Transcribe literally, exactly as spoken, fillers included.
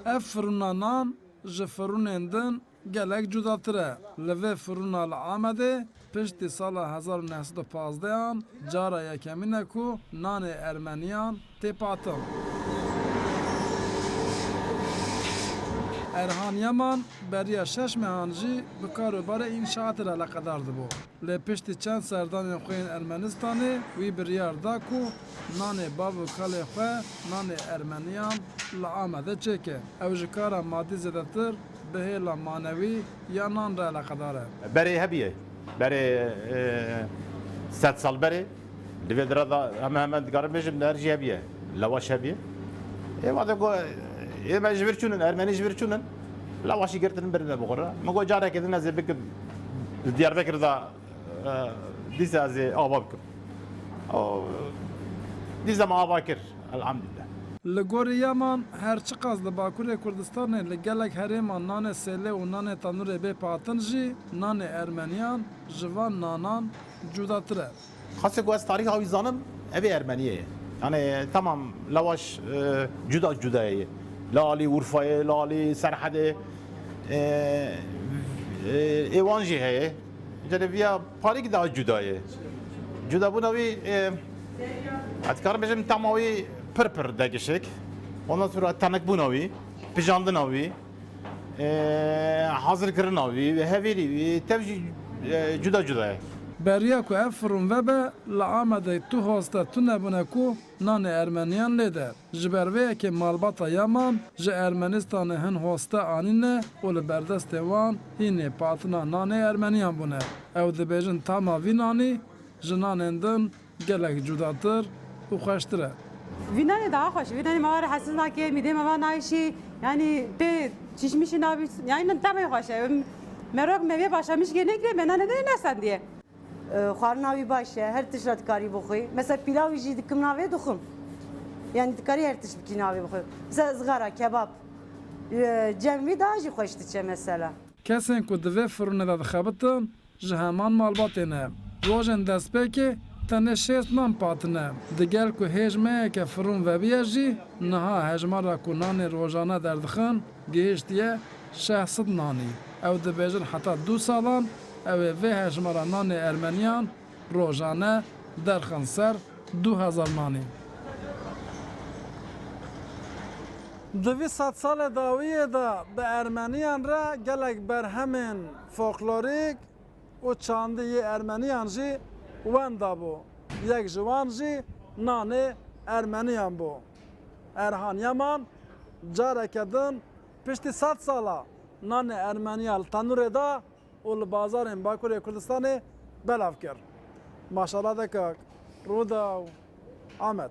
Ev firûna nan ji firûnên din gelek cudatir e. Li vê firûna li Amedê piştî sala hezar û neh sed û pazdeh an cara yekemîn e ku nanê ermeniyan tê patin. Erhan Yaman beriya şeş mehan jî bi kar û barê înşaatê re eleqedar dibû. Lê piştî çend serdanên xwe yên Ermenistanê wî biryar da ku nanê bav û kalê xwe, nanê ermeniyan li Amedê çêke. Ew ji kara madî zêdetir bi hêla manewî ya nan re eleqedar e. Berê hebiye. Berê, e, sed sal berê. Di vê dire de heme heme dikarim bêjim, her jî hebiye. Lewaş hebiye. Ê, wate ku, ê, me ji vir çûnin, ermenî ji vir çûnin. Lewaşî girtin birine bixwe re. Min got, careke din ez ê bikim. Li Diyarbekir de, e, dîsa ez ê ava bikim. O, dîsa me ava kir. Elhamdülillah. Li gorî Yaman, her çiqas li Bakurê Kurdistanê li gelek herêman nanê sêlê û nanê tenûrê bê patin jî, nanê ermeniyan ji van nanan cudatir e. Xasê ku ez tarîxa wî zanim, ev ê Ermeniyê ye. Yani tamam, lewaş, e, cuda cuda ye. La alî Urfayê, la alî Serhedê, e, e, ê wan jî heye. Celeviya parîk daha cuda ye. Cudabûna wî, e, ez dikarim bêjim, tama wî pir pir degişik. Ondan sonra tenekbûna wî, pijandina wî, e, hazirkirina wî, hevîrî wî, tev jî, e, cuda cuda ye. Beriya ku ev firûn vebe, li Amedê tu hoste tune bûne ku nanê ermeniyan lê de. Ji ber vê yekê malbata Yaman ji Ermenistanê hin hoste anîne û li berdestê wan hînê patina nanê ermeniyan bûne. Ew dibêjin tama vî nanî ji nanên din gelek cudatir û xweştir e. Vî nanê daha xweş. Vî nanê me were hesiz nake, mîdê me va nayşî, yanî pê çişmişî nabî, yanî ne temê xweş e. Merok me vê başlamiş gê nekirê, me nanê de nesendiye. E, xwarina wî baş e, her tişt re dikarî bixwî. Mesela pîlaw jî dikim navê dixwim. Yanî dikarî her tişt bikî navê bixwî. Mesela ızgara, kebap. E, cem wî daha jî xweş diçe mesela. Kesên ku di vê firûnê de dixebitin, ji heman malbatê ne. Rojên destpêkê tenê şêst nan patine. Digel ku hêj meyeke firûn vebiye jî, niha hejmara ku nanê rojane derdixin, gihiştiye şeş sed nanî. Ew dibêjin heta du salan ew ê vê hejmara nanê ermeniyan rojane derxin ser du hezar nanî. Di vî sedsalê dawiyê de bi ermeniyan re gelek berhemên folklorîk û çandî yê ermeniyan jî wenda bû. Yek ji wan jî nanê ermeniyan bû. Erhan Yaman careke din piştî sed sala nanê ermeniya li tenûrê da û li bazarên Bakurê Kurdistanê belav kir. Maşala de kak. Rûdaw, Amed.